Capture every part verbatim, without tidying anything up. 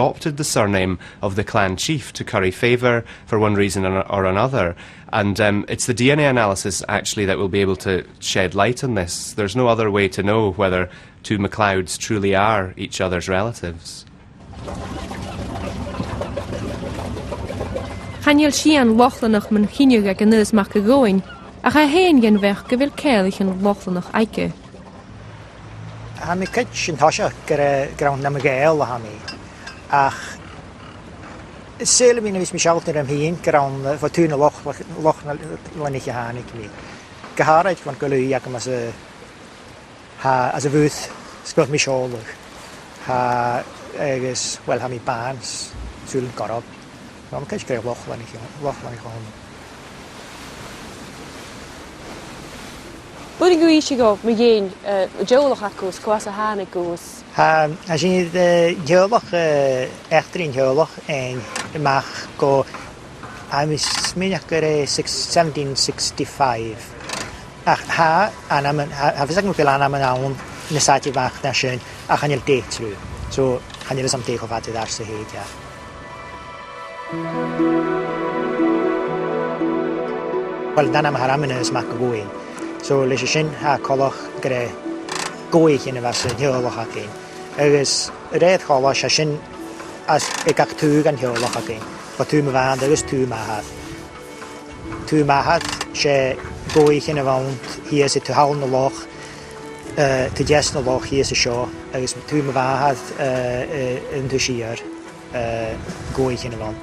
adopted the surname of the clan chief to curry favour for one reason or, or another. And, um, it's the D N A analysis, actually, that will be able to shed light on this. There's no other way to know whether two MacLeods truly are each other's relatives. Chan eil sìon Lochlannach mun chinneadh aig Aonghas Mac a' Ghobhainn, ach tha e fhèin den bheachd gu bheil ceanglaichean Lochlannach aige. Tha mi a' creidsinn an toiseach gur e, gur ann nam Ghàidheal a tha mi. Ach saoilidh mi, nuair a bhios mi a' sealltainn rium fhìn, gur ann, eh, bho taobh na Loch-, Loch-, Lochlannaich a thàinig mi. Gu h-àraid bhon ghaol agam às a', tha, às a' bhùth 's gu bheil mi a' seòladh. Tha, agus, uill, tha mi bàn 's sùilean gorm. Tha mi a' creidsinn gur e Lochlannaich, Lochlannaich a th' annam. Bheil thu ag innse dhomh mu dheidhinn, eh, an teaghlach agad, cò às a thàinig thu? Tha, tha sinn, eh, teaghlach, eh, eachdraidh an teaghlaich fhaighinn a-mach gu, tha mi a' smaoineachadh gur e six, seventeen sixty-five. Ach tha ainmean, tha, tha fios agam gu bheil ainmean ann nas fhaide a-mach na sin, ach chan eil dates orra. So, chan eil fhios agam dè cho fada air adhart 's a thèid e. Uill, an t-ainm a th' orm an-diugh, Mac a' Ghobhainn. So, leis a sin, tha e coltach gur e Gobhaichean a bh' anns an teaghlach againn. Agus a rèir choltais, tha sin às, aig gach taobh dhen teaghlach againn. Bho taobh mo mhàthar agus taobh m' athar. Taobh m' athar, 's e Gobhaichean a bh' ann shìos air taobh thall na loch, eh, taobh deas na loch shìos an seo, agus taobh mo mhàthar, eh, eh, an taobh siar, eh, Gobhaichean a bh' ann.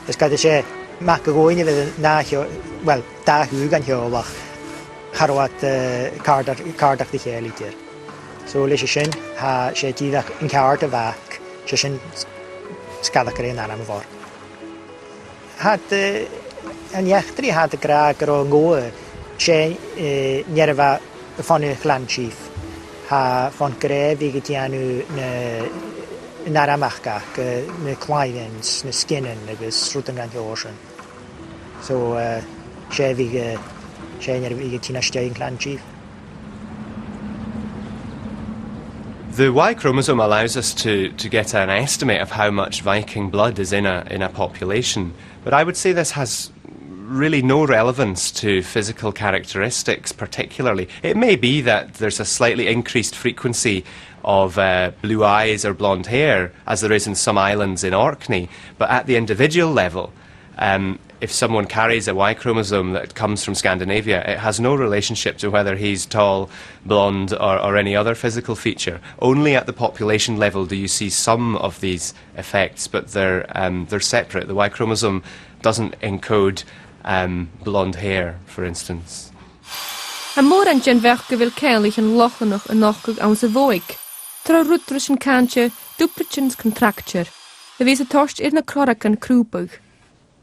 Is ged a 's e Mac a' Ghobhainn a bh' ann an ath theo-, uill, dà thaobh dhen teaghlach, cha robh iad, eh, càirdeach, càirdeach ri chèile idir. So leis a sin, tha, 's e dìreach an ceàrd a bh' aca, 's e sin s-, sgaradh gur e an t-ainm a bh' orra. Tha iad, eh, an eachdraidh, tha iad ag ràdh gun robh an Gobha, 's e, eh, an fhear a bha fon a' chlann chief. Tha, fon gur e a bhiodh a' dèanamh na, an armachd aca, eh, na claidhean 's na sgionan agus rudan dhen t-seòrsa sin. So, eh, 's e a bhiodh, eh, 's e an fhear a bhiodh a' tighinn a-steach dhan chlann chief. The Y chromosome allows us to, to get an estimate of how much Viking blood is in a, in a population, but I would say this has really no relevance to physical characteristics particularly. It may be that there's a slightly increased frequency of, uh, blue eyes or blonde hair, as there is in some islands in Orkney, but at the individual level, um, if someone carries a Y chromosome that comes from Scandinavia, it has no relationship to whether he's tall, blonde, or, or any other physical feature. Only at the population level do you see some of these effects, but they're, um, they're separate. The Y chromosome doesn't encode, um, blonde hair, for instance. Tha mòran den bheachd gu bheil ceanglaichean Lochlannach a' nochdadh anns a' bhodhaig, tro rud ris an càinte duplicans contracture, a bhios a' toirt air na clòragan crùbadh.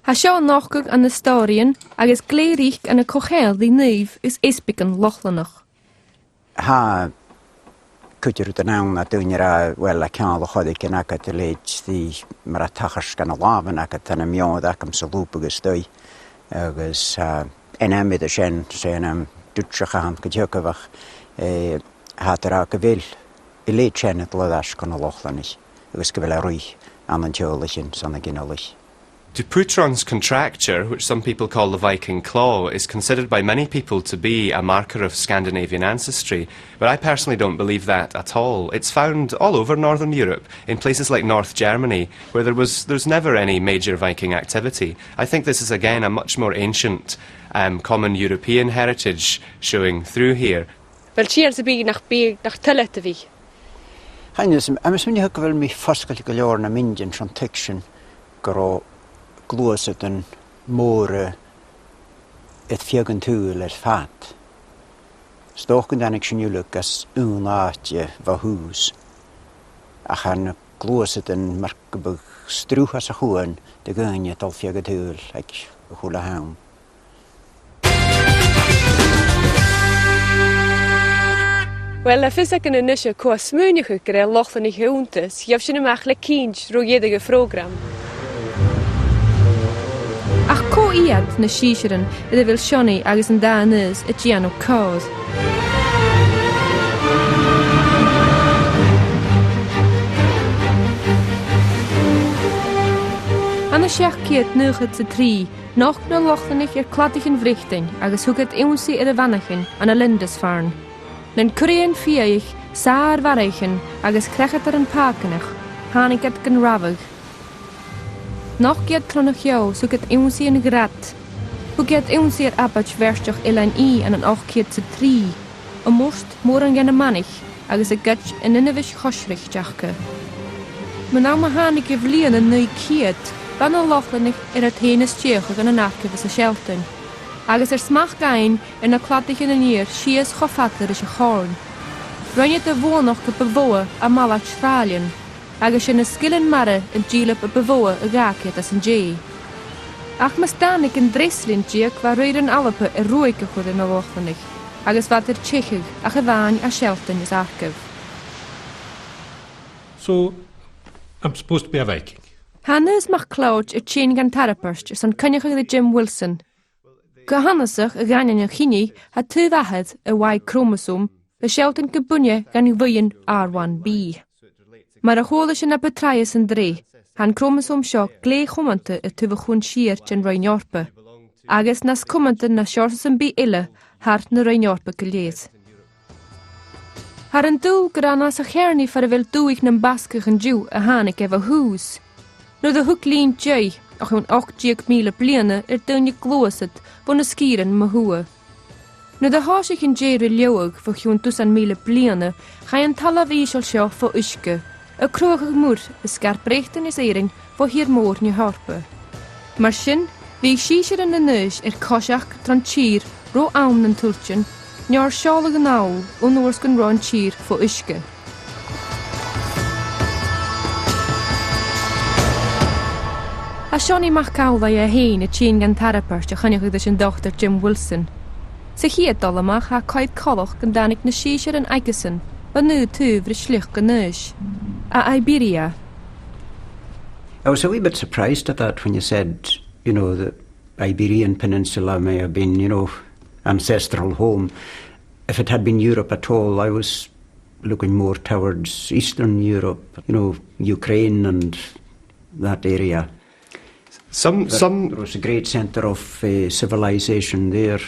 Tha seo a' nochdadh ann an stòiridhean agus glè thric ann an co-cheangal ri naoimh is easbaigean Lochlannach. Tha cuid de rudan ann, tha daoine ag ràdh, uill, tha ceangal a' chòrr aig an agad a leithid ri mar a tha tachairt dhan an làmhan agad, tha na meòir agam-sa a' lùbadh a-staigh. Agus, eh, ainm eadar sin, 's e ainm Dùitsich a th' ann gu teagamh, eh, tha iad ag ràdh gu bheil a leithid sin a' dol air ais chun nan Lochlannaich, agus gu bheil e a' ruith ann an teaghlaichean 's ann an ginealaich. Dupuytren's contracture, which some people call the Viking claw, is considered by many people to be a marker of Scandinavian ancestry, but I personally don't believe that at all. It's found all over Northern Europe, in places like North Germany, where there was, there's never any major Viking activity. I think this is again a much more ancient, um, common European heritage showing through here. Uill, 's e, 's e, bidh nach bi, nach toil leat a bhith. Chan eil fhios agam, tha mi a' smaoineachadh gu bheil mi fosgailte gu leòr nam inntinn son tuigsinn gun robh gluasadan mòra air feadh an t-saoghail air fad. 'S dòcha gun tàinig sinn uile gus aon àite bho thùs. Ach tha na gluasadan mar gum biodh sruth às a' chuan de dhaoine a' dol feadh an t-saoghail aig a h-uile àm. Uill, tha fios againn a-nise cò tha a' smaoineachadh gur e Lochlannaich a th' annta, 's gheibh sinn a-mach le cinnt ro dheireadh a' phrògraim. Ach cò iad na sinnsirean air a bheil Seonaidh agus an dà Aonghas a' dèanamh còir? Ann an seachd ceud naochad 's a trì, nochd na Lochlannaich air cladaichean Bhreatainn agus thug iad ionnsaigh air a' mhanaichean ann an Lindisfarne. Nan cruinn fiadhaich, sàr-mhanaichean agus creachadairean pàganach, thàinig iad gun rabhadh. Nochd iad tron a' cheò 's thug iad ionnsaigh an ghrad. Thug iad ionnsaigh air abaid bheartach Eilean Ì ann an ochd ceud 's a trì, am murt mòran dha na manaich agus a' goid an uinneamhais choisrigte aca. Mun àm a thàinig a' bhliadhna naoi ceud, bha na Lochlannaich air an taghadh is deuchainn ann an Arcaibh is a' Sealtainn, agus air smachd fhaighinn air na cladaichean an iar sìos cho fada ris a' Chòrn. Rinn iad a' bhuannachd a bu mhotha à malaid thràillean, agus 's e na sgilean mara an dìleab a bu mhotha a dh'fhàg iad às an dèidh. Ach mus tàinig an treas linn deug, bha rìghrean Alba air ruaig a chur air na Lochlannaich, agus bha iad air teicheadh ach a-mhàin à Sealtainn is Arcaibh. So, I'm supposed to be a Viking. Tha Aonghas MacLeòid a' tighinn dhan tairbeart airson coinneachadh ri Jim Wilson. Gu h-annasach, a dh'aindeoin a' chinnidh, tha taobh athair a' Y chromosome a' sealltainn gum buin e dhan bhuidheann R one B. Mar a chuala sinn na bu tràithe san t-sreath, tha an cromosome seo glè chumanta a thaobh a' chuain siar den Roinn Eòrpa, agus nas cumanta na seòrsa sam bith eile thar na Roinn Eòrpa gu lèir. Thathar an dùil gur ann às a' cheàrnaidh far a bheil dùthaich nam Basgach an-diugh a thàinig e bho thùs. Nuair a thug linn dèidh, o chionn ochd deug mìle bliadhna, air daoine a' gluasad bho na sgìrean mu thuath. Nuair a thòisich an dèidh ri leaghadh bho chionn dusan mìle bliadhna, chaidh an talamh ìosal seo fo uisge, a' cruthachadh muir a sgar Breatainn is Èirinn bho thìr-mòr na h-Eòrpa. Mar sin, bhiodh sìosairean an Aonghais air coiseachd tron tìr ro àm nan tuiltean, no air seòladh an abhainn, on uair 's gun robh an tìr fo uisge. Tha Seonaidh MacAmhlaigh e fhèin a' tighinn dhan tairbeart a choinneachadh ris an Dotair Jim Wilson. Sa chiad dol a-mach, tha e a' coimhead coltach gun tàinig na sìosairean aigesan bhon aon taobh ri sliochd an Aonghais, à Iberia. I was a wee bit surprised at that when you said, you know, the Iberian Peninsula may have been, you know, ancestral home. If it had been Europe at all, I was looking more towards Eastern Europe, you know, Ukraine and that area. Some, There, some there was a great centre of, uh, civilization there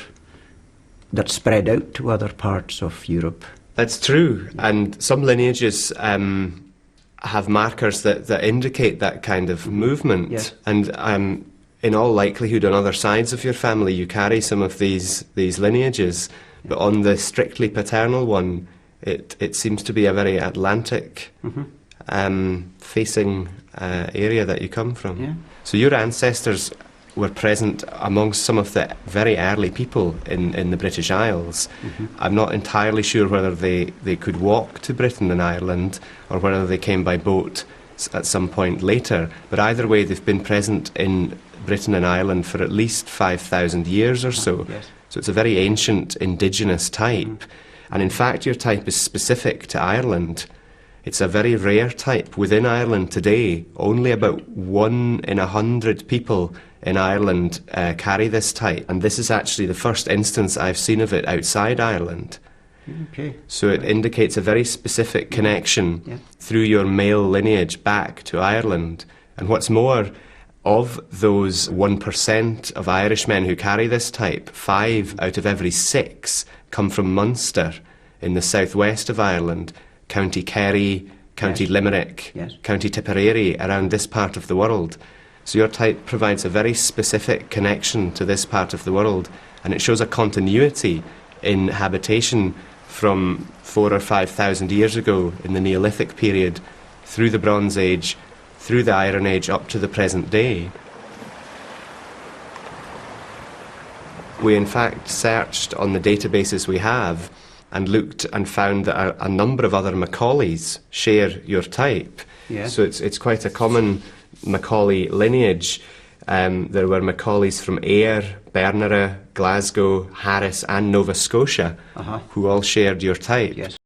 that spread out to other parts of Europe. That's true, and some lineages, um, have markers that, that indicate that kind of movement. Yes. And, um, in all likelihood, on other sides of your family, you carry some of these, these lineages, but on the strictly paternal one, it, it seems to be a very Atlantic, Mm-hmm. um, facing, uh, area that you come from. Yeah. So your ancestors were present amongst some of the very early people in, in the British Isles. Mm-hmm. I'm not entirely sure whether they, they could walk to Britain and Ireland or whether they came by boat s-, at some point later, but either way, they've been present in Britain and Ireland for at least five thousand years or so. Ah, yes. So it's a very ancient indigenous type. Mm. And in fact, your type is specific to Ireland. It's a very rare type within Ireland today. Only about one in a hundred people in Ireland, uh, carry this type, and this is actually the first instance I've seen of it outside Ireland. Okay. So it indicates a very specific connection Yeah. through your male lineage back to Ireland. And what's more, of those one percent of Irishmen who carry this type, five out of every six come from Munster in the southwest of Ireland, County Kerry, County Yes. Limerick, Yes. County Tipperary, around this part of the world. So your type provides a very specific connection to this part of the world, and it shows a continuity in habitation from four or five thousand years ago in the Neolithic period, through the Bronze Age, through the Iron Age up to the present day. We in fact searched on the databases we have and looked and found that a, a number of other Macaulays share your type. Yeah. So it's, it's quite a common Macaulay lineage. Um, there were Macaulays from Ayr, Bernera, Glasgow, Harris and Nova Scotia Uh-huh. who all shared your type. Yes.